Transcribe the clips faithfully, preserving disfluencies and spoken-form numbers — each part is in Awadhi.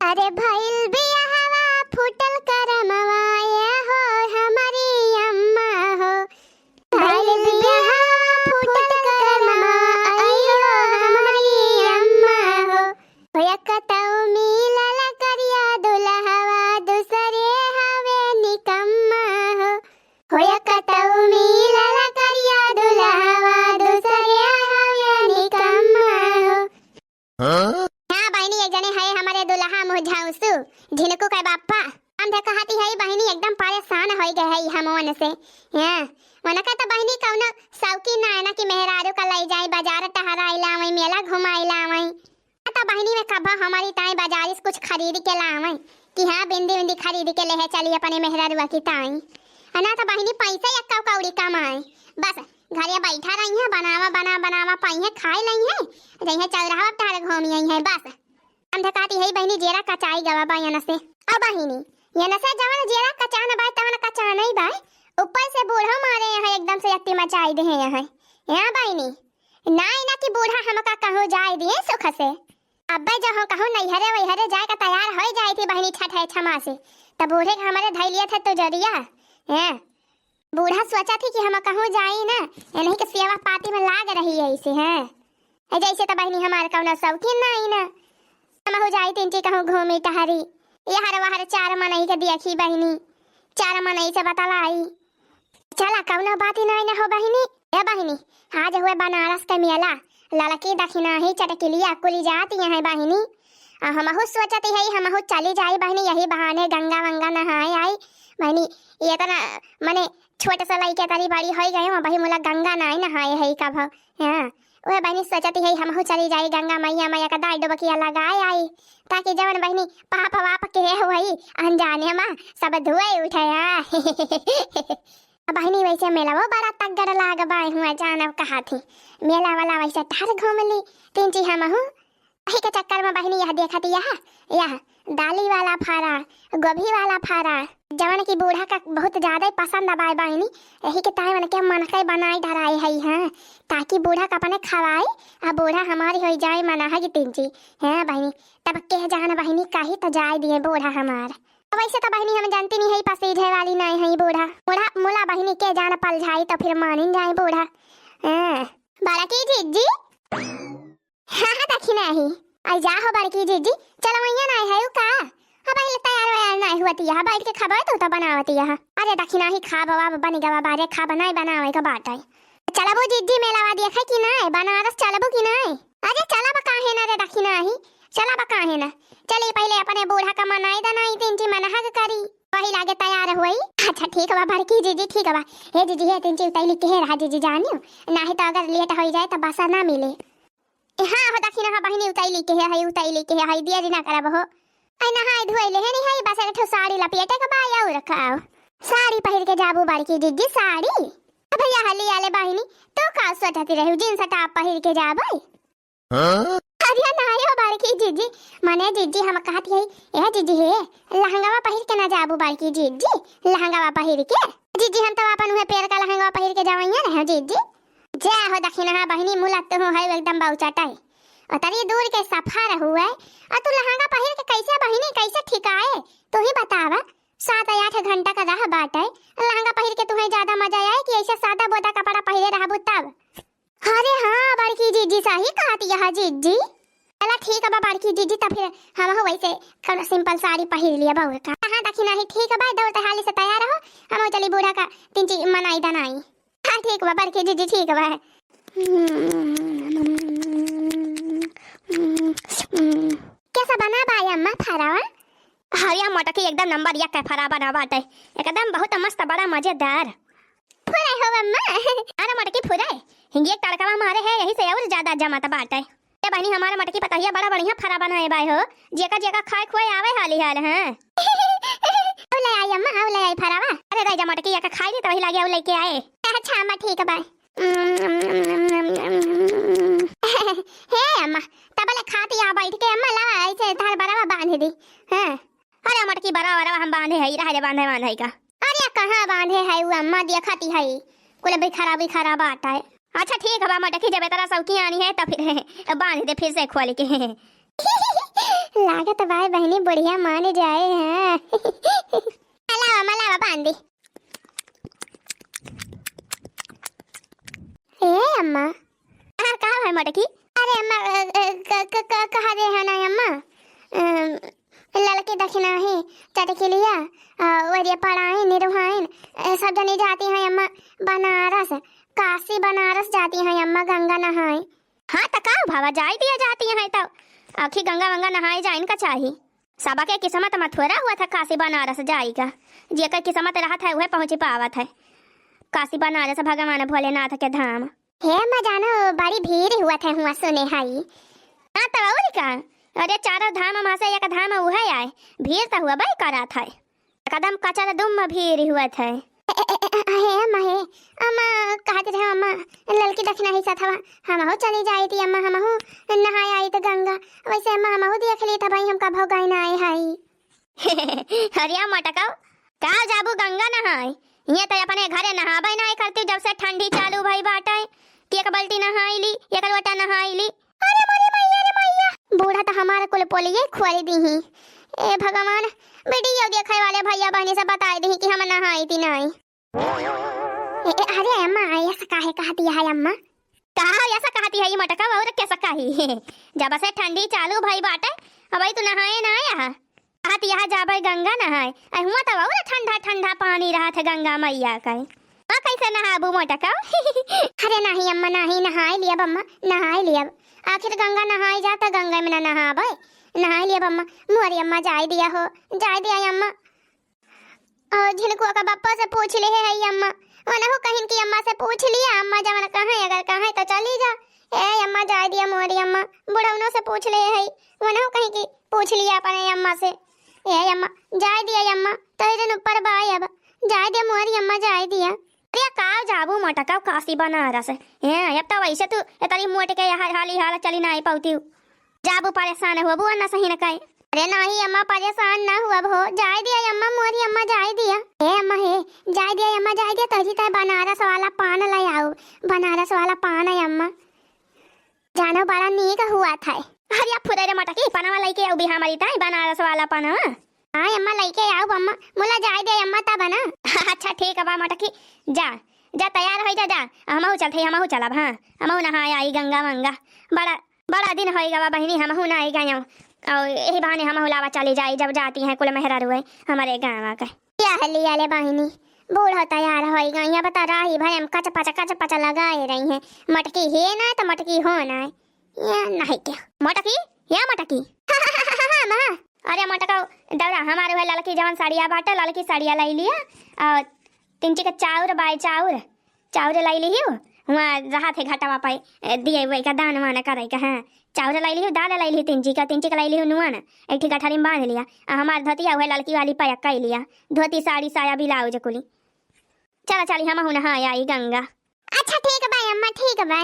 अरे भइल बियाहवा फूटल करमवा, ए हो हमरी अम्मा हो। भइल बियाहवा फूटल करमवा, ए हो हमरी अम्मा हो। हो एक तऊ मिलल करिया दुलहवा, दूसरे हवे निकम्मा हो। हो एक तऊ मिलल करिया दुलहवा, दूसरे हवे निकम्मा हो। हाँ? हाँ बहिनी, एक जने है हमरे दुलहा मुँह झाँसू, झिनकू के बापा। हम तो कहती है बहिनी, एकदम परेशान होइ गए है हमवन से। हाँ, उनका तो बहिनी कउनो सौकी ना है ना कि मेहरारू का लइ जाए बाजार टहराइ लावइ, मेला घुमाइ लावइ। ना तो बहिनी में कभो हमरी ताई बाजारी से कुछ खरीद के लावइ कि हाँ बिंदी उंदी खरीद के लेहे चली अपने मेहरारुआ की ताई। आ ना तो बहिनी पैसा एक्का कौड़ी कमाए, बस घरे बैठा रही है, बनावा बना बनावा पाई है, खाए लई है, जइहे चौराहा पर टहर घूमी आई है बस। हम धकाती है बहिनी, जेरा कचाई गवा बा यन से। अब बहिनी, यन से जवन जेरा कचान बा, तवन कचान ही बा। ऊपर से बूढ़ो मारे यहाँ एकदम से अति मचाई दे हैं यहाँ। यहाँ बहिनी, नाई ना कि बूढ़ा हमका कहूँ जाए दिए सुख से। अब्बे जो हम कहूँ नैहरे वैहरे जाए का तैयार होइ जाई थी बहिनी, छठ है छमा से, तब बूढ़े के हमरे धैलिया थे तो जरिया। हैं? बूढ़ा सोचा थी कि हम कहूँ जाई ना, इन्हीं के सेवा पाती में लाग रही है इसे, हैं? ए, जैसे तो बहिनी हमार कउनो शौकीन नाई ना। हमहू जाई तीन ची कहूँ घूमी टहरी, यहर वहर चार मनई के देखी बहिनी, चार मनई से बतलाई। चला, कउनो बात ही नाई ना हो बहिनी। ए बहिनी, आज हुए बनारस के मेला, ललकी दखिनाही चटकिलिया कुली जाती हैं बहिनी। आ हमहू सोचती है, हमहू चली जाई बहिनी, यही बहाने गंगा वंगा नहाए आई। बहिनी, ये इतना, मने, छोट से लइके तरी बड़ी होई गए हो, बही मुला गंगा नाई नहाए है कब। हाँ, वह बहिनी सोचती है, हमहू चली जाई गंगा मैया, मैया का दाई डुबकिया लगाए आई, ताकि जवन बहिनी पाप वाप के हुई, अनजाने मा सब धुए उठे। हाँ। बहिनी, वैसे मेला वो बड़ा तगड़ लाग बाय हुआ, जानब कहा थी, मेला वाला वैसे ठहर घूम ली, तीन ची हमहू। यही के चक्कर में बहिनी, यह देखत, यह, यह दाली वाला फारा, गोभी वाला फारा, जवन की बूढ़ा का बहुत ज्यादा ही पसंद आबाय बहिनी। यही के ताई मन के मन के बनाई धराए है, हाँ, ताकि बूढ़ा का अपने खवाए, आ बूढ़ा हमारी हो जाए मना है कि तीन ची। हाँ बहिनी, तब के जान बहिनी, कही तो जाए दिए बूढ़ा हमार। अब वैसे तो बहिनी हम जानती नहीं है, पसीझे वाली नहीं है बूढ़ा। बूढ़ा मुला बहिनी के जान पल जाए तो फिर मानिन जाए बूढ़ा। हाँ। बड़ा की जिज्जी? हाँ, हाँ, दखिनाही। आई जा हो बड़की जिज्जी, चलवैया नाई है उ का? अब पहिले तैयार वैयार नाई हुअती है, बैठ के खबे तू तो बनावती है। अरे दखिनाही, खा बवा बनी गवा बारे, खा बनाई बनावे का बाटे। चलबो जिज्जी मेलावा देखे कि नाई, बनारस चलबो कि नाई? अरे चलब काहे ना रे दखिनाही, चलब काहे ना। चली पहिले अपने बूढ़ा का मनाई दनाई, तीन ची मनहग करी, वही लागे तैयार हुई। अच्छा ठीक बा बड़की जिज्जी, ठीक बा। हे जिज्जी, हे तीन ची उतैली के रहा जिज्जी जानियो, नाहीं तो अगर लेट हो जाए तो बसा ना मिले। हाँ हो, दखिनाही बहिनी उतैली के है, उतैली के है, देरी ना करब हो। आई नहाए धोए ले है नहीं है, बस एक ठो साड़ी लपेटे के बा और का। साड़ी पहिर के जाबू बड़की जिज्जी, साड़ी। अब भैया हली आले बहिनी, तो का सोचती रहू, जींस टॉप पहिर के जाबे? हाँ? अरे नाई हो बड़की जिज्जी, मने जिज्जी हम कहत है, ए जिज्जी हे, लहंगावा पहिर के ना जाबू बड़की जिज्जी, लहंगावा पहिर के। जिज्जी हम तो अपन उहे पेड़ का लहंगावा पहिर के जावैया रहे जिज्जी। जा हो दखिनाही बहिनी, मुला तू है एकदम बाउचाटा है। और तरी दूर के सफर हुए, और तू लहंगा पहिर के कैसे बहिनी, कैसे ठिकाए? तू ही बतावा, सात आठ घंटा का राह बाटे, लहंगा पहिर के तुम्हें ज्यादा मजा आए कि ऐसे सादा बोदा कपड़ा पहिरे रहबू तब? अरे हाँ बड़की जिज्जी, सही कहती है जिज्जी। चला ठीक बा बड़की जिज्जी, तब फिर हम हो वैसे कौनो सिंपल साड़ी पहिर लिया बउर का। हाँ दखिनाही ठीक बा, दौड़ ते हाली से तैयार हो, हम चली बूढ़ा का तीन ची मनाई दनाई। हाँ ठीक बा बड़की जिज्जी, ठीक बा। कैसा बना बा अम्मा फरावा? हरिया मोटकी एकदम नंबर एक के फरा बना बाटे, एकदम बहुत मस्त, बड़ा मजेदार। फुरे हो अम्मा। अरे मोटकी फुरे, हिंगे एक तड़कवा मारे है, यही से और ज्यादा जमत बाटे। ए बहिनी, हमारे मोटकी पतहिया बड़ा बढ़िया फरा बनाए बाय हो, जेका जेका खाए खुए आवे हाली हाल। हाँ। आउ ले आई अम्मा, आउ ले आई फरावा। अरे रह जा मोटकी, एक खाई ली तो वही लागे आउ लेके आए। अच्छा अम्मा ठीक बा। हे अम्मा, तबले खाती आ बैठ के अम्मा, लावा ऐसे धार बरावा बांध दी। हाँ। अरे मोटकी, बरावा बरावा हम बांधे है, रह जा बांधे बांधे का। अरे कहाँ बांधे है वो अम्मा, देखती है कुल बिखरा बिखरा बाटा है। अच्छा ठीक बा मोटकी, जब इतना शौकी आनी है तो फिर बांध दे फिर से खोल के। लागत बाय बहिनी बुढ़िया मान जाए हैं। मलावा, मलावा बांधी। ए अम्मा। हाँ, का है मोटकी? अरे अम्मा, अ, अ, क-, क-, क-, कहा दे है ना अम्मा? अम, ललकी दखिना ही चटकिलिया, अ, वरिया पड़ाइन, निरुहाइन, अ, सब जनी जाती हैं अम्मा बनारस, काशी बनारस जाती हैं अम्मा गंगा नहाए। हाँ, त का भवा, जाई दिया जाती हैं त। आखिर गंगा वंगा नहाए जाइन का चाही। सबके किस्मत में थोड़ा हुआ था काशी बनारस जाई का। जेकर किस्मत रहत है, उहे पहुँची पावत है काशी बनारस भगवान भोलेनाथ के धाम। हे अम्मा जानो, बड़ी भीड़ हुआ था हुआ सुने हई। हाँ, त और का? अरे, चारों धाम में से एक धाम उहे आए, भीड़ त हुआ बई करत है। एकदम कचर दुम भीड़ हुअत है। ए, ए, ए, ए, हे अम्मा, हे अम्मा, कहत रहे अम्मा, ललकी दखिना ही साथ हवा, हमहू चली जाई थी अम्मा, हमहू नहाए आई तो गंगा। वैसे अम्मा, हमहू देख ली था भाई, हम कभो गए ना आए हई। अरे मोटकऊ, का जाबू गंगा नहाए? ये तो अपने घरे नहाबे ना करती, जब से ठंडी चालू भई बाटे कि एक बाल्टी नहाई ली, एक लोटा नहाई ली। अरे मोरी मैया रे मैया, बूढ़ा त हमार कुल पोलिये खोल दीही। ए भगवान, वीडियो देखे वाले भैया बहनी से बताई दीही कि हम नहाई थी नाई। ए, ए, अरे अम्मा, ऐसा काहे कहती है अम्मा? का ऐसा कहती है ये मोटकऊ, और कैसा कही? जब से ठंडी चालू भई बाटे, अबई तू नहाए ना आया है। कहत यहाँ जाबे गंगा नहाए, अइ हुआँ त और ठंडा ठंडा पानी रहत है गंगा मैया का। हाँ, कैसे नहाबू मोटकऊ? अरे नाही अम्मा, नाही, नहाए लियब अम्मा, नहाए लियब। आखिर गंगा नहाए जात, गंगा में ना नहाबे, नहाए लियब अम्मा। मोरी अम्मा जाए दिया हो, जाए दिया अम्मा। और झिनकुआ का बप्पा से पूछ ले है अम्मा, वनहु कहिन कि अम्मा से पूछ लिया, अम्मा जवन कहे, अगर कहे तो चली जा। ए अम्मा जाए दिया मोरी अम्मा, बुढ़ौनो से पूछ ले है, वनहु कहीं कि पूछ लिया अपने अम्मा से। ए अम्मा, जाए दिया अम्मा, तोरे दिन ऊपर बाय अब, जाए दिया मोरी अम्मा, जाए दिया। अरे का जाबू मोटकऊ काशी बनारस? ए, अब तो वैसे तू इतनी मोट के यहाँ हाली हाल चली ना पौती। जाबू परेशान होबू ना सही न कहे। अरे नाही अम्मा, परेशान ना हुआ हो, जाए दिया अम्मा, मोरी अम्मा जाए दिया। ए अम्मा हे, जाए दिया अम्मा, जाए दिया, तोरी ताई बनारस वाला पान ले आओ, बनारस वाला पान है अम्मा। जानो बड़ा नीक हुआ था। अरे फुरे रे मोटकी, पनवा लइके आऊ भी हमारी ताई बनारस वाला पनवा। हाँ अम्मा, लइके आऊ अम्मा, मुला जाए दे अम्मा तब ना। अच्छा ठीक बा मोटकी, जा, जा तैयार होई जा, जा, हमहू चलते, हमहू चलब, हाँ, हमहू नहाए आई गंगा वंगा। बड़ा, बड़ा दिन होई गवा बहिनी, हमहू ना आई गयो। और यही बहाने हमहू लावा चली जाई, जब जाती हैं कुल मेहरारू हमारे गाँव के। या हलिया ले बहिनी, बूढ़ो तैयार होई गई हैं, बता राही भर हम कच पच, कच पच लगाए रही हैं। मटकी हे ना तो मटकी हो ना है। या नहीं क्या? मटकी? या मटकी? हाँ, हाँ, हाँ, हाँ, माँ। अरे मटका, दौड़ा, हमारे वह ललकी जवन साड़िया बाटे, ललकी साड़िया लाई लिया। और तिनची का चाउर बाय चाउर, चाउर लाई लिहियो। हुआँ रहा थे घाटवा पाए, ए, दिए वही का दान वान करे का, हाँ। चाउर लाई लिहियो, दाल लाई लिहियो, तिनची का, तिनची का लाई लिहियो नुआन, एक ठी गठरी में बांध लिया। आ हमार धोतिया वह ललकी वाली पैक कर लिया, धोती साड़ी साया ब्लाउज कुली। चला चली, हमहू नहाए आई गंगा। अच्छा ठीक बा अम्मा, ठीक बा।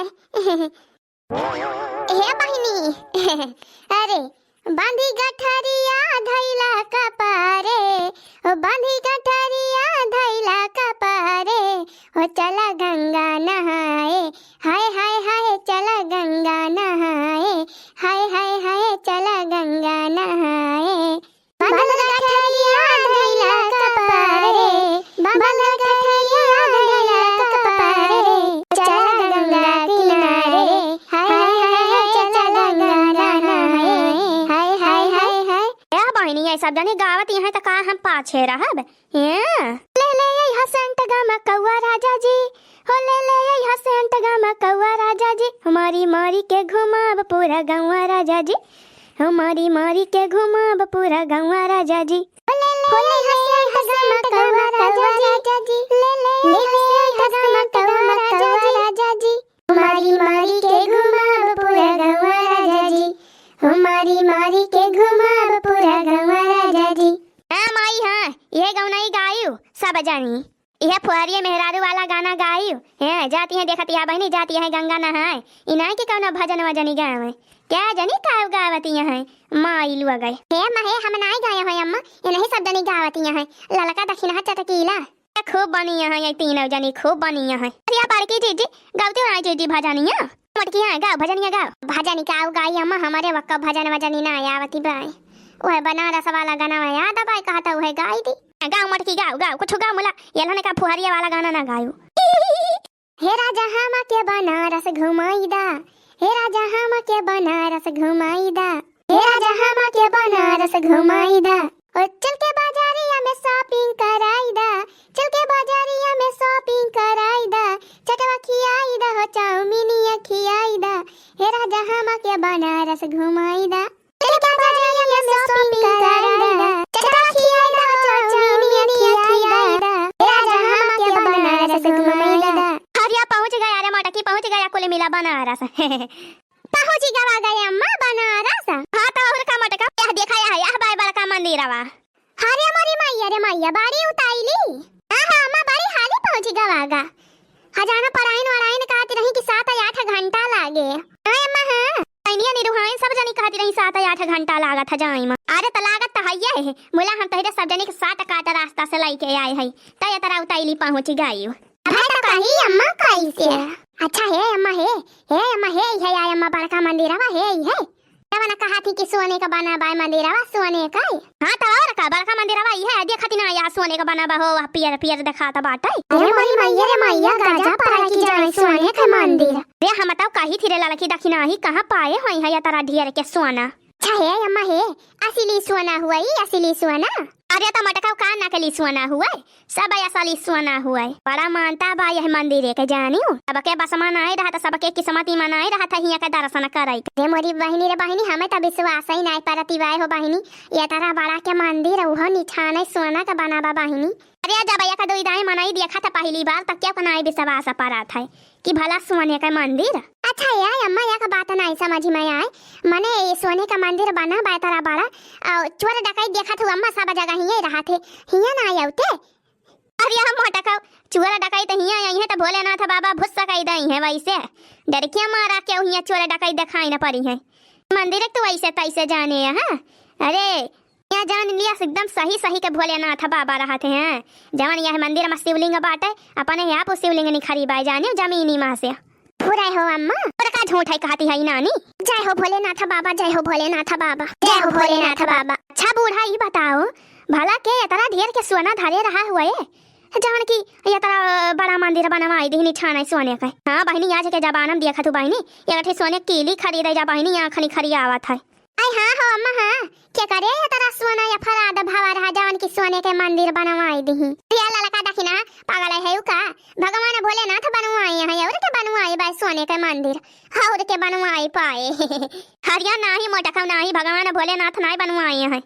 हे बहिनी, अरे, बांधी गठरिया धैला कपारे, ओ बांधी गठरिया धैला कपारे, ओ चला गंगा नहाए, हाय, हाय, हाय, चला गंगा नहाए, हाय, हाय, हाय, चला गंगा नहाए। बांधल गठरिया धइला कपारे, बांधल गठरिया धइला कपारे, चला गंगा किनारे, हाय, हाय, हाय, हाय, चला गंगा नहाए, हाय, हाय, हाय, हाय। ए बहिनी, ये सब जनी गावत हैं त का हम पाछे रहब? हैं? ले ले अइहा सेंट गमकउआ राजा जी, हो ले ले अइहा सेंट गमकउआ राजा जी, मारी मारी के घुमाब पूरा गौआ राजा जी, हो मारी मारी के घुमाब पूरा गौआ राजा जी। हो ले ले अइहा सेंट गमकउआ राजा जी, ले ले अइहा सेंट गमकउआ राजा जी, मारी मारी के घुमाब पूरा गौआ राजा जी, हो मारी मारी के घुमाब पूरा गौआ राजा जी। हाँ माई, हाँ, ये गौनई गायू सब जानी। इहे फुहरिये मेहरारू वाला गाना गाई। हैं, जाती हैं, देखत या बहिनी, जाती हैं गंगा नहाए। इनाई के कौनो भजन वजन गावे। क्या जनी का गावती हैं? माई लुआ गए। हे माँ, हे हम नाई गाए हैं अम्मा, इन्हीं सब जनी गावती हैं। ललका दक्षिणा चटकीला। खूब बनी हैं ये तीनों जनी, खूब बनी हैं। अरे या बड़की जीजी, गावती हो ना जीजी भजनिया? मोटकी, हाँ, गाओ, भजनिया गाओ। भजन का आऊ गाई अम्मा, हमरे वक्का भजन वजनी ना आवती बाय। वह बनारस वाला गाना याद बाय, कहता वह गाई दी। गाओ मोटकी, गाओ, गाओ, कुछ गाओ मुला, ये लने का फुहरिया वाला गाना ना गायो। हे राजा हमके बनारस घुमाई दा, हे राजा हमके बनारस घुमाई दा, हे राजा हमके बनारस घुमाई दा। ओ चल के बाजारिया में shopping कराई दा, चल के बाजारिया में shopping कराई दा, चटवा खियाई दा हो, चाउमीनिया खियाई दा। हे राजा हमके बनारस घुमाई दा, चल के बाजारिया में shopping कराई दा, चटवा खियाई दा हो, चाउमीनिया खियाई दा। हे राजा हमके बनारस घुमाई दा। हरिया पहुँच गया रे मोटकी, पहुँच गया कुल मिला बनारस। पहुँची गवा गए अम्मा बनारस। हाँ, तो और का मोटका, यह देखा, यह, यह बाय बड़का मंदिरवा। अरे मोरी मैया रे मैया, बाड़ी उताइली। हाँ, हाँ, अम्मा, बाड़ी हाली पहुँची गवा गा। हजाना पराइन वराइन कहत रही कि सात आठ घंटा लागे। हाँ, अम्मा, हाँ। बहनिया निरुहाइन सब जनी कहत रही सात आठ घंटा लागत है जाई में। अरे, त लागत त हइये है। मुला हम तहरे सब जनी के साट काट रास्ता से लइके आए हई। त ये तरह उताइली पहुँची गई। भाई तो कही अम्मा कैसे? अच्छा हे अम्मा हे, हे अम्मा हे, हे आय अम्मा बड़का मंदिरवा हे, हे। तब ना कहा थी कि सोने का बना बाय मंदिरवा, सोने का ही। हाँ तो और का, बड़का मंदिरवा ही है, देखती ना यहाँ सोने का बना बा हो, वह पियर पियर दिखाता बाटे। अरे मोरी मैया रे मैया, गजब पाए की जाए सोने का मंदिर। रे हम तो कही थी रे लड़की दखिना ही, कहाँ पाए होई है या तारा ढेर के सोना। अच्छा हे अम्मा हे, असली सोना हुआ ई, असली सोना। अरे त मटकाऊ का नकली सोना हुआ, सब असली सोना हुआ। बड़ा मानता बा यह मंदिर के जानियो। सबके बस में नाई रहत, सबके किस्मत में नाई रहत हियाँ के दर्शन करे के। रे मोरी बहिनी रे बहिनी, हमें त विश्वास ही नाई परती बाय हो बहिनी। ये तरह बड़ा के मंदिर उहो निठाने सोना के बना बा बहिनी। अरे जब एक दुई दाई मनई देखा था पहली बार, त क्यों के नाई विश्वास परत है कि भला सोने के मंदिर। अच्छा यार अम्मा, एक बात नाई समझ में आए, मने ये सोने का मंदिर बना बा इतना बड़ा, और चोर डकैत देखत हूँ अम्मा, सब जगह हिये रहत है, हियाँ ना आउते। अरे हम मोटका, चोर डकैत हियाँ आई है तो भोलेनाथ बाबा भुस्सा कई दई है, वैसे डर के मारा क्यों हियाँ चोर डकैत दिखाई न पड़ी है। मंदिर तो वैसे तैसे जाने है, हाँ? अरे यहाँ जान लिया एकदम सही सही के भोलेनाथ बाबा रहत हैं। जवन यह मंदिर में शिवलिंग बाटे, अपने यहाँ पर शिवलिंग निखरी बाय जाने जमीनी माँ से। पूरा हो अम्मा। और का झूठ है कहती है नानी। जय हो भोलेनाथ बाबा, जय हो भोलेनाथ बाबा, जय हो भोलेनाथ बाबा। अच्छा बूढ़ा, ई बताओ, भला के इतना ढेर के सोना धरे रहा हुए, जवन की इतना बड़ा मंदिर बनवाई दिहनी छाना सोने का। हाँ बहिनी, आज के जमाना में देखा तू बहिनी, एक ठे सोने कीली खरीदे जा बहिनी, आँखनी खरी आवत है। आई हाँ हो अम्मा हाँ, के करे इतना सोना या फराद भवा रहा जवन की सोने के मंदिर बनवाई दिही। या ललका दखिना पागल है का? भगवान भोलेनाथ बनवाए हैं और के बनवाए बा सोने के मंदिर, और के बनवाए पाए। हरिया नाही मोटका नाही, भगवान भोलेनाथ नाही बनवाए हैं।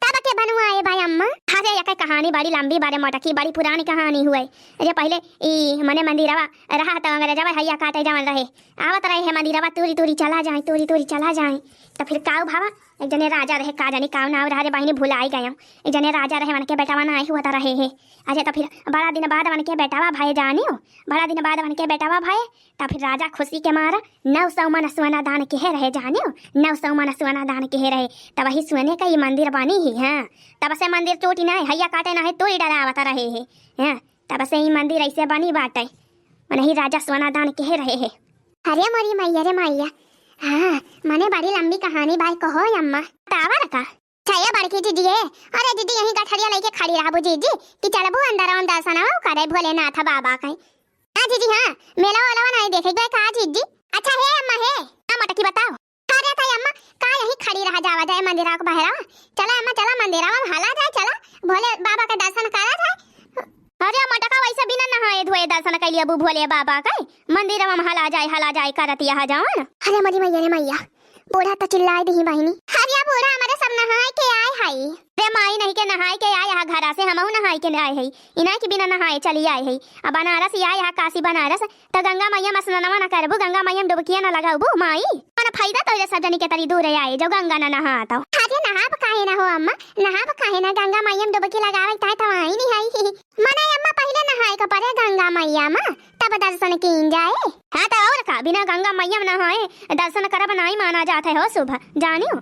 तब के बनवाए बा अम्मा? अरे एक कहानी बड़ी लंबी बारे मोटकी, बड़ी पुरानी कहानी हुए। अरे पहले ई मने मंदिरवा रहा तो अंग्रेजवा हैया काटे जवन रहे, आवत रहे है मंदिरवा तूरी तूरी चला जाए, तूरी तूरी चला जाए। तो फिर काऊ भावा, एक जने राजा रहे, का जानी काऊ नाव रहा रे बहिनी, भुलाई गयम। एक जने राजा रहे, वनके बेटावा नाई हुआ रहे है। अरे तो फिर बड़ा दिन बाद वनके बेटावा भए जानियो, बड़ा दिन बाद वनके बेटावा भए, तो फिर राजा खुशी के मारा नौ सौ मन सोना दान किहे रहे जानियो, नौ सौ मन सोना दान किहे रहे। तब वही सोने का ई मंदिर बनी ही, हाँ। तब से मंदिर टूटी ना है, हैया काटे ना है, तूरी डरावत रहे है, हाँ। तब से ई मंदिर ऐसे बनी बाटे, मनही राजा सोना दान किहे रहे है। अरे मोरी मैया रे मैया, हाँ, मने बड़ी लंबी कहानी बाय कहो अम्मा। टावर का? अच्छा ये बड़की जीजी है, अरे जीजी यहीं गठरिया लेके खड़ी रहबू जीजी, कि चलबू अंदर हम दर्शनवा करे भोलेनाथ बाबा के। हाँ जीजी हाँ, मेला ओलावा नहीं देखे गए का जीजी? अच्छा हे अम्मा हे, हाँ मोटकी बताओ। अरे ताई अम्मा, का यहीं खड़ी रहा जावा जाए मंदिरा के बहरा? चला अम्मा चला मंदिरा में हला जाए, चला भोले बाबा के दर्शन करा जाए। अरे मोटका वैसे बिना नहाए धोए दर्शन कैली अबू भोले बाबा के मंदिर में हला जाए, हला जाए करत यहाँ जावन। अरे मोरी मैया रे मैया, बूढ़ा तो चिल्लाए दिही बहिनी। अरे बूढ़ा हमारे सब नहाए के आए हई। रे माई नहीं के नहाए के आए यहाँ घरा से, हमहू नहाए के आए हई। इनाए के बिना नहाए चली आए हई। अब बनारस या यहाँ काशी बनारस त गंगा मैया में स्नानवा न करबू, गंगा मैया में डुबकिया न लगाबू माई। मन फायदा तोरे सब जनी के तरी दूर आए जो गंगा न नहात हो। अरे नहाब काहे ना हो अम्मा, नहाब काहे ना, गंगा मैया में डुबकी लगावे ताए तो आई नहीं आई। मने अम्मा पहले नहाए के पड़े गंगा मैया में, तब दर्शन कीन जाए। हाँ तो और का, बिना गंगा मैया में नहाए दर्शन करब नाई माना जात है हो शुभ, जानियो।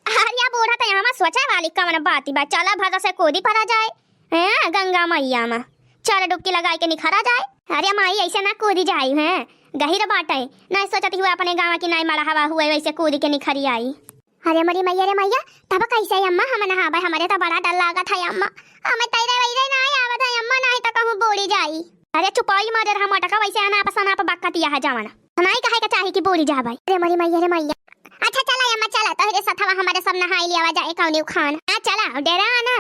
अरे बूढ़ा तो यहाँ सोचे वाली कवन बात बा, चला भर से कूदी पड़ा जाए। हैं, गंगा मैया में चार डुबकी लगाई के निखरा जाए। अरे माई, ऐसे ना कूदी जाई, हैं, गहिर बाटे, नाहीं सोचत हुए अपने गाँव की नाहीं मड़हवा हुए, वैसे कूद के निखरी आई। अरे मोरी मैया रे मैया, तब कैसे अम्मा हम नहाबे? हमरे तो बड़ा डर लागत है अम्मा, हमें तैरे वैरे नाहीं आवत है अम्मा, नाहीं तो कहूँ बूड़ी जाई। अरे चुपाई मारे रहा मोटका, वैसे अनाप सनाप बकतिया है जवन। नाहीं कहे के चाही कि बूड़ी जाबे। अरे मोरी मैया रे मैया। अच्छा चला अम्मा चला, तोहरे सथवा हमरे सब नहाई लियावा जाए कौनी उखान। हाँ चला, डेरा ना।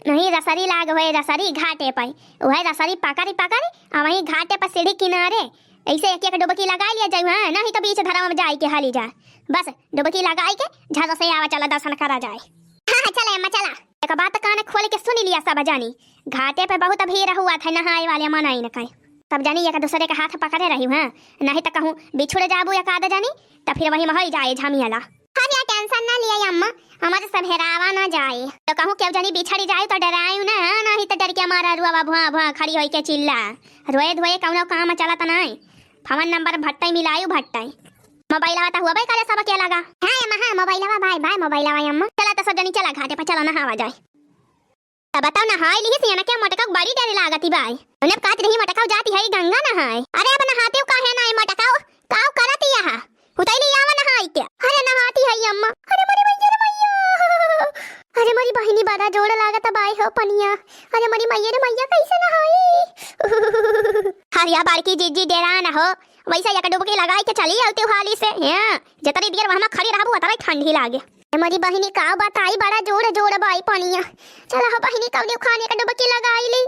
नहीं रसरी लाग होए, रसरी घाटे पे। वह रसरी पकड़ी पकड़ी, आ वहीं घाटे पर सीढ़ी किनारे। ऐसे एक एक डुबकी लगाई लिया जाए, हाँ, नहीं तो बीच धरा में जाए के हाली जा। बस डुबकी लगाई के झट से आवा चला, दर्शन करा जाए। हाँ, हाँ, चला अम्मा चला। एक बात कान खोल के सुन लिया सब जानी, घाटे पे बहुत भीड़ हुआ था नहाए वाले मनाइन के। सब जानी एक दूसरे के हाथ पकड़े रही, हाँ, नहीं तो कहूँ बिछुड़ जाबू एक आध जानी, तो फिर वही में होई जाए झमियाला। हाँ भैया, tension ना लिया अम्मा, हमारे सब हेरावा ना जाए। तो कहूँ केहू जानी बिछड़ी जाए तो डरायू ना, नहीं तो डर के मारा रुआ भुआ भुआ खड़ी होई के चिल्ला। रोए धोए कौनो काम चलत नाई। फोन नंबर भट्टई मिलायू भट्टई। मोबाइलवा तो हुआ भाई करे सबके लगा। हाँ अम्मा, हाँ, मोबाइलवा भाई, भाई मोबाइलवा अम्मा। चला तो सब जनी चला घाटे पर, चला नहावा जाए। तब बताओ, नहाई लिही सियाना के मोटका बड़ी डर लागती बाई। उन्हें कहत रही मोटका जाती है गंगा नहाए। अरे अब नहाते हो काहे नाई मोटका? काव करत यहाँ? उतैली आवा नहाई के। अरे नहाती है अम्मा। अरे मोरी मैया रे मैया। अरे मोरी बहिनी बड़ा जोड़ लागत बाई हो पनिया। अरे मोरी मैया रे मैया कैसे नहाई? अरे या बड़की जीजी डेरा ना हो। वैसे एक डुबकी लगाई के चली आउते हाली से। हाँ, जतरी देर वहाँ खड़ी रहबू उतरा ठंडी लागे। ए मोरी बहिनी का बताई, बड़ा जोड़ जोड़ बाई पनिया। चला हो बहिनी, कौनी उखान एक डुबकी लगाई ली।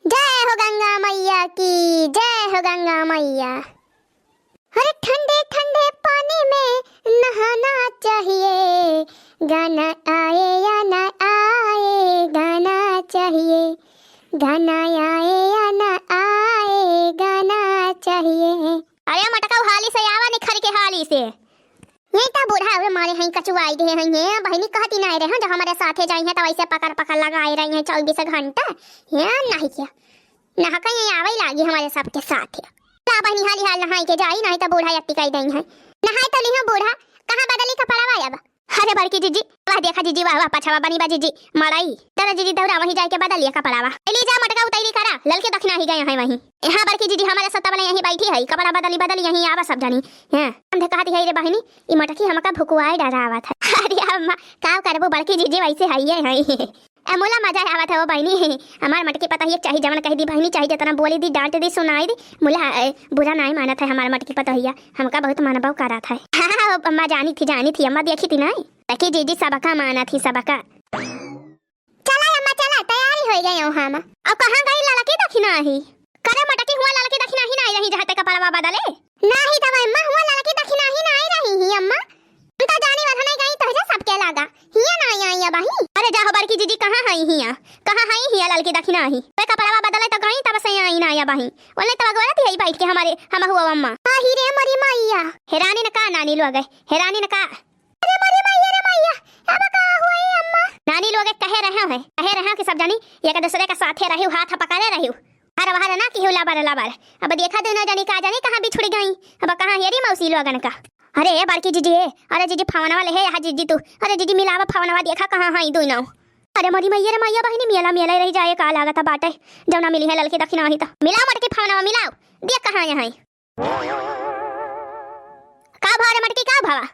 जय हो गंगा मैया की, जय हो गंगा मैया। अरे ठंडे ठंडे पानी में नहाना चाहिए, गाना आए या ना आए, गाना चाहिए, गाना आए या ना आए, गाना चाहिए। अरे मटका हाली से आवा निखर के हाली से। ये तो बूढ़ा हुए मारे हैं, कचुआई दे हैं। ये बहिनी कहती नहीं रहे हैं, जो हमारे साथे जाई हैं तो वैसे पकड़ पकड़ लगाए रही हैं चौबीस घंटा। ये नहीं क्या, नहा के ये आवे लागी हमारे सबके साथे। ला बहिनी हाली हाल नहाई के जाई, नहीं तो बूढ़ा यत्ती कह देई है। नहाई तो लिहो बूढ़ा, कहाँ बदली कपड़वा अब? अरे बड़की जीजी, वाह देखा जीजी, वाह वाह, पछवा बनी बा जीजी, मड़ई। चला जीजी दौड़ा वहीं जाके बदलिया कपड़वा। ली जा मटका उतैली करा, ललके दखिना ही गए हैं वहीं। हाँ बड़की जीजी, हमारे सत्ता वाले यहीं बैठी है, कपड़ा बदली बदली यहीं आवा सब जानी। हाँ, हम कहती है रे बहिनी, ई मटकी हमका भुकुआए डरावत है। अरे अम्मा, का करबो बड़की जीजी, वैसे है ये है। ए, मोला मजा आवत है वो बहिनी, हमार मटकी पतोहिया चाही जवन कह दी बहिनी, चाही जितना बोली दी, डांट दी, सुनाई दी, मोला, ए, बुरा नाई मानत है हमार मटकी पतोहिया, हमका बहुत मनबो करत है। हाँ, हाँ, अम्मा जानी थी, जानी थी, अम्मा देखी थी नाई। देखी जीजी सबका मानत ही, सबका। चला अम्मा चला, तैयारी हो गई हो हम। अब कहाँ गई ललकी दखिना ही? करे मटकी हुआ ललकी दखिना ही नाई रही, जहाँ ते कपड़वा बदले। नाही तब अम्मा, हुआ ललकी दखिना ही नाई रही ही अम्मा। हम तो जानी वाला नहीं गई, तोहरे सबके लागा। हिया नाई आई अब ही। अरे जाहो बड़की जीजी, कहाँ हई हिया? कहाँ हई हिया ललकी दखिना ही? ते कपड़वा बदले तो गई, तब से आई ना अब ही। ओले तब अगवरत ही बैठ के हमारे, हम हुआ अम्मा। आही रे मरी मैया। हेरानी न का नानी लोग, हेरानी न का। अरे मरी मैया रे मैया, अब का हुई अम्मा? नानी लोग कहे रहे हैं, कहे रहे हैं कि सब जानी एक दूसरे के साथे रहियो, हाथ पकड़े रहियो। अरे वाह रे ना कि हो लबर लबर। अब देखा दोनों जनी का जाने कहाँ बिछुड़ गई। अब कहाँ हेरी मौसी लोगन का। अरे ए बड़की जीजी, ए, अरे जीजी फवनवा ले हे, यहाँ जीजी तू। अरे जीजी मिलावा फवनवा, देखा कहाँ हई दोनों। अरे मोरी मैया रे मैया बहिनी, मेला मेला रही जाए का लागत बाटे। जौना मिली है ललकी दखिना ही तो। मिलाओ मटकी फवनवा मिलाओ। देख कहाँ यहाँ है। का भाव रे मटकी, का भावा?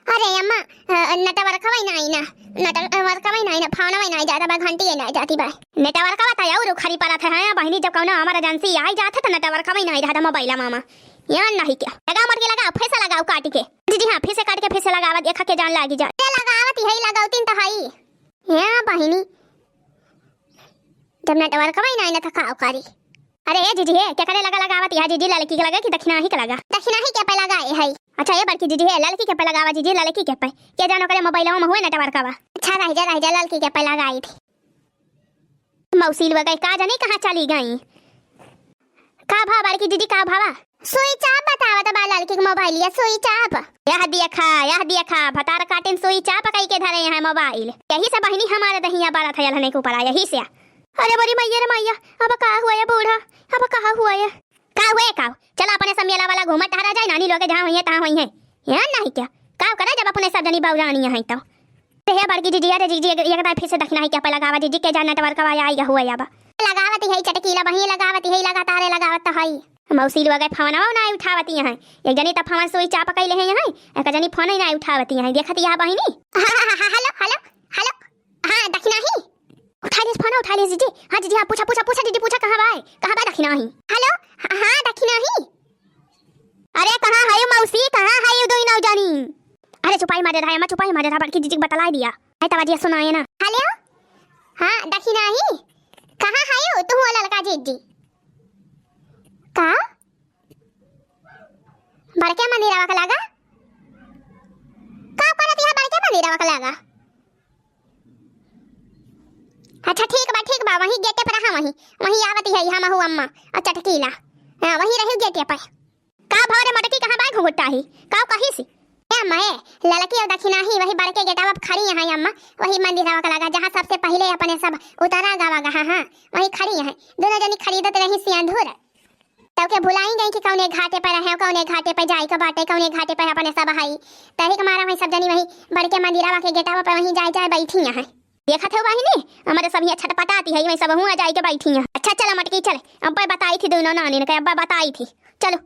अरे अम्मा, अ, network वही नहीं ना, network वही नहीं ना, फोन वही नहीं जाता बा, घंटी ही नहीं जाती बा। Network बा था और खरी पड़ा था, हाँ, बहिनी, जब कौनो emergency आई जात है तो network वही नहीं रहता मोबाइल मामा। यार नहीं क्या? लगाओ मटकी लगाओ, फिर से लगाओ काट के। जी, जी हाँ, फिर से काट के फिर से लगावा, देखा के जान लागी जा। ये लगावत ही है, लगावतीन तो हई। हाँ बहिनी, जब network वही नहीं ना तो का करी? अरे ए जीजी हे, के करे लगा लगावत यहाँ जीजी, ललकी के लगा कि दखिनाही के लगा? दखिनाही के पे लगाए है। अच्छा ए बड़की जीजी हे, ललकी के पे लगावा जीजी, ललकी के पे। के जानो करे मोबाइल में हुए network वा। अच्छा रह जा, रह जा, ललकी के पे लगाई थी। मौसी लोग गई का जाने कहाँ चली गई। का भाव बड़की जीजी, का भावा? Switch off बतावत बा ललकी के मोबाइलिया, switch off। यह देखा, यह देखा, भतार काटिन switch off कई के धरे हैं मोबाइल। यही से बहिनी हमारे दहिया बारह थयल नहीं के ऊपर आ, यही से। अरे मोरी मैया रे मैया, अब का हुआ ये बूढ़ा, अब का हुआ ये? का हुआ ये का? चला अपने सब मेला वाला घूमा टहरा जाए, नानी लोग जहाँ हुई है तहाँ हुई है। यहाँ नहीं क्या? का करे जब अपने सब जनी बौरानी है तो। अरे हे बड़की जीजी, अरे जीजी, एक, एक दाई फिर से दखिनाही के पे लगावा जीजी, के जान network वा आई हुआ अब। लगावत ही है चटकीला बहिनी, लगावत ही है, लगातार लगावत तो है। मौसी लोग फोनवा नाहीं उठावती हैं। एक जनी त फोन सुई चाप कइले हैं यहाँ, एक जनी फोन ही नाहीं उठावती हैं। देखत या बहिनी। हाँ, हाँ, हाँ, हाँ, हेलो, हेलो, हेलो। हाँ, दखिनाही। उठा लेस फोन, उठा लेस जीजी। हाँ जीजी, हाँ, पूछा, पूछा, पूछा जीजी, पूछा, कहाँ बाय? कहाँ बाय दखिनाही? हेलो, हाँ, हाँ, दखिनाही। अरे कहाँ है मौसी, कहाँ है दुई नौ जनी? अरे चुपाई मारे रहा, अम्मा चुपाई मारे रहा, बड़की जीजी के बतलाइ दिया। है तब जीजी सुनाए ना। हेलो, हाँ, दखिनाही, कहाँ है तू ललका जीजी? का? बड़के मंदिरवा के लगा? का करत यहाँ बड़के मंदिरवा के लगा? अच्छा ठीक बा, ठीक बा, वहीं गेटे पर रहा, वहीं, वहीं आवत ही हमहू अम्मा और चटकीला। हाँ, वहीं रही गेटे पर। का भव रे मटकी, कहाँ बाय घुघुट्टा ही? का कहिस? ए अम्मा, ए, ललकी और दखिनाही वही बड़के गेटवा पर खड़ी हैं अम्मा, वही मंदिरवा के लगा, जहाँ सबसे पहिले अपने सब उतारा गवा गहा, हाँ, वहीं खड़ी हैं। दुनो जनी खरीदत रही सिंदूर। तब के भुलाई गई कि कौने घाटे पर रहे, कौने घाटे पर जाए के बाटे, कौने घाटे पर अपने सब हई। तही के मारा वहीं सब जनी वहीं बड़के मंदिरवा के गेटवा पर वहीं जाए जाए बैठी हैं। देखत हो बहिनी, हमारे सब यहाँ छटपटाती है, वहीं सब हुआ जाए के बैठी हैं। अच्छा चला मटकी चले, अब्बा बताई थी दुनो नानी ने, अब्बा बताई थी। चलो।